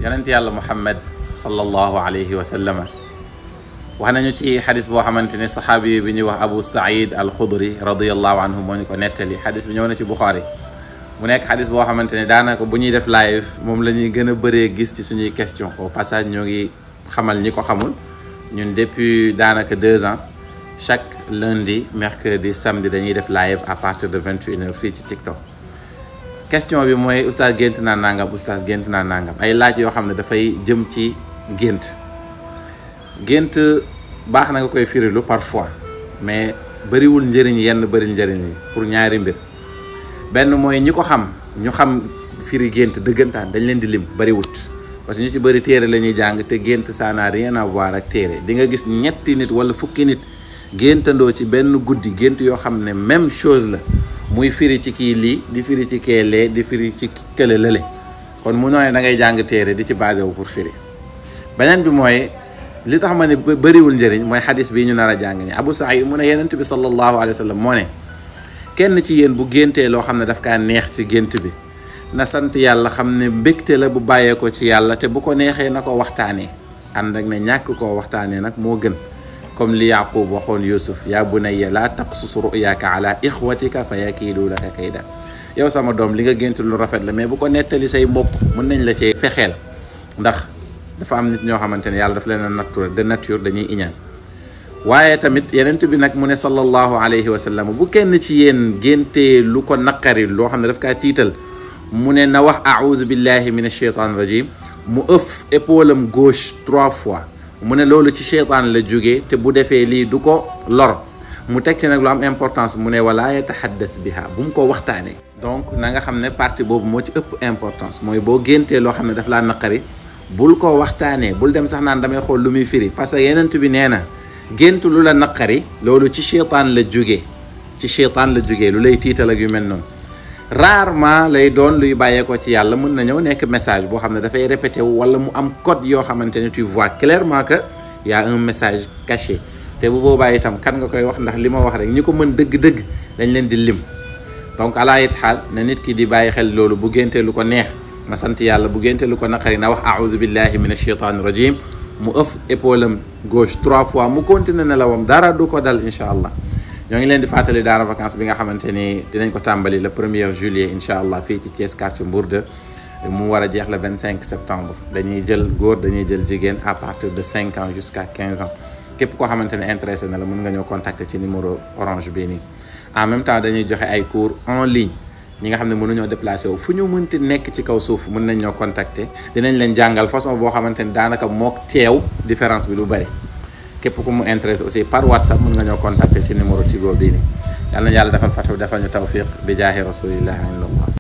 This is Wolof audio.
yonent yàlla Muhammad sallallahu alayhi wa sallam wax nañu ci xadis boo xamante ne saxaabi bi ñuy wax Abu Saïd al-Xudri radiyallahu anhu moo ñu ko nettali xadis bi ñëw na ci Buxaari mu nekk xadis boo xamante ne daanaka bu ñuy def live moom la ñuy gën a bëree gis ci suñuy question au passage ñoo ngi xamal ñi ko xamul ñun depuis daanaka 2 ans chaque lundi mercredi samedi dañuy def live à partir de 21h fii ci TikTok. question bi mooy oustaz gént naa nangam oustaz gént naa nangam ay laaj yoo xam ne dafay jëm ci gént baax na nga koy firilu parfois mais bëriwul njëriñ yenn bëri njëriñ yi pour ñaari mbir benn mooy ñi ko xam ñu xam firi gént dëggantaan dañ leen di lim bëriwut parce que ñu ci bëri téere la ñuy jàng te gént ça n'a rien à voir ak téere di nga gis ñetti nit wala fukki nit géntandoo ci benn guddi gént yoo xam ne même chose la muy firi ci kii lii di firi ci kee lee di firi ci kële lële kon mu noone da ngay jàng téere di ci basé wu pour firi beneen bi mooy li tax ma ne bëriwul njëriñ mooy xadis bii ñu nar a jàng ni Abu Saïd mu ne Yonent bi sallallahu alayhi wa sallam moo ne kenn ci yéen bu géntee loo xam ne daf kaa neex ci gént bi na sant yàlla xam ne mbégte la bu bàyyee ko ci yàlla te bu ko neexee na ko waxtaanee ànd ak ne ñàkk koo waxtaanee nag moo gën comme li Yaqub waxoon Yusuf yaa bunayya laa taqsus ru'yaaka ala ixwatika fa yakiidu laka kayda yow sama doom li nga gént lu rafet la mais bu ko nettali say mbokk mën nañ la cee fexeel ndax dafa am nit ñoo xamante ne yàlla daf leen a nature de nature dañuy iñaan waaye tamit Yonent bi nag mu ne sallallahu alayhi wa sallam bu kenn ci yéen géntee lu ko naqari loo xam ne daf kaa tiital mu ne na wax a'uuzu billahi min ash-shaytaan rajim mu ëff épaule am gauche 3 fois mu ne loolu ci shaytaan la jógee te bu defee lii du ko lor mu teg ci nag lu am importance mu ne wala yatahaddas biha bu mu ko waxtaanee. donc na nga xam ne partie boobu moo ci ëpp importance mooy boo géntee loo xam ne daf laa naqari bul ko waxtaanee bul dem sax naan damay xool lu muy firi parce que Yonent bi nee na gént lu la naqari loolu ci shaytaan la jógee lu lay tiital ak yu mel noonu. rarement lay doon luy bàyyeekoo ci yàlla mën na ñëw nekk message boo xam ne dafay répété wu wala mu am code yoo xamante ne tu vois clairement que y a un message caché te bu boobaa itam kan nga koy wax ndax li ma wax rek ñi ko mën dëgg-dëgg dañ leen di lim donc ala it xaal na nit ki di bàyyi xel loolu bu géntee lu ko neex na sant yàlla bu géntee lu ko naqari na wax a'udhu billahi minash shaytanir rajim mu ëff épaule am gauche 3 fois mu continuer nelawam dara du ko dal incha allah. ñoo ngi leen di fàttali daara vacances bi nga xamante ni dinañ ko tàmbali le 1er juillet incha allah fii ci Thiès quartier Mbour 2 mu war a jeex le 25 septembre dañuy jël góor dañuy jël jigéen à partir de 5 ans jusqu'à 15 ans képp koo xamante ne intéressé na la mën nga ñëw contacter ci numéro orange bii nii. en même temps dañuy joxe ay cours en ligne ñi nga xam ne mënuñoo déplacé wu fu ñu mënti nekk ci kaw suuf mën nañ ñoo contacter dinañ leen jàngal façon boo xamante ni daanaka mook teew différence bi lu bari. képp ku mu intéresse aussi par WhatsApp mën nga ñoo contacter ci numéro Tigo bii nii yàlla na yàlla defal fataw defal ñu tawfiq bi jaahi rasulillah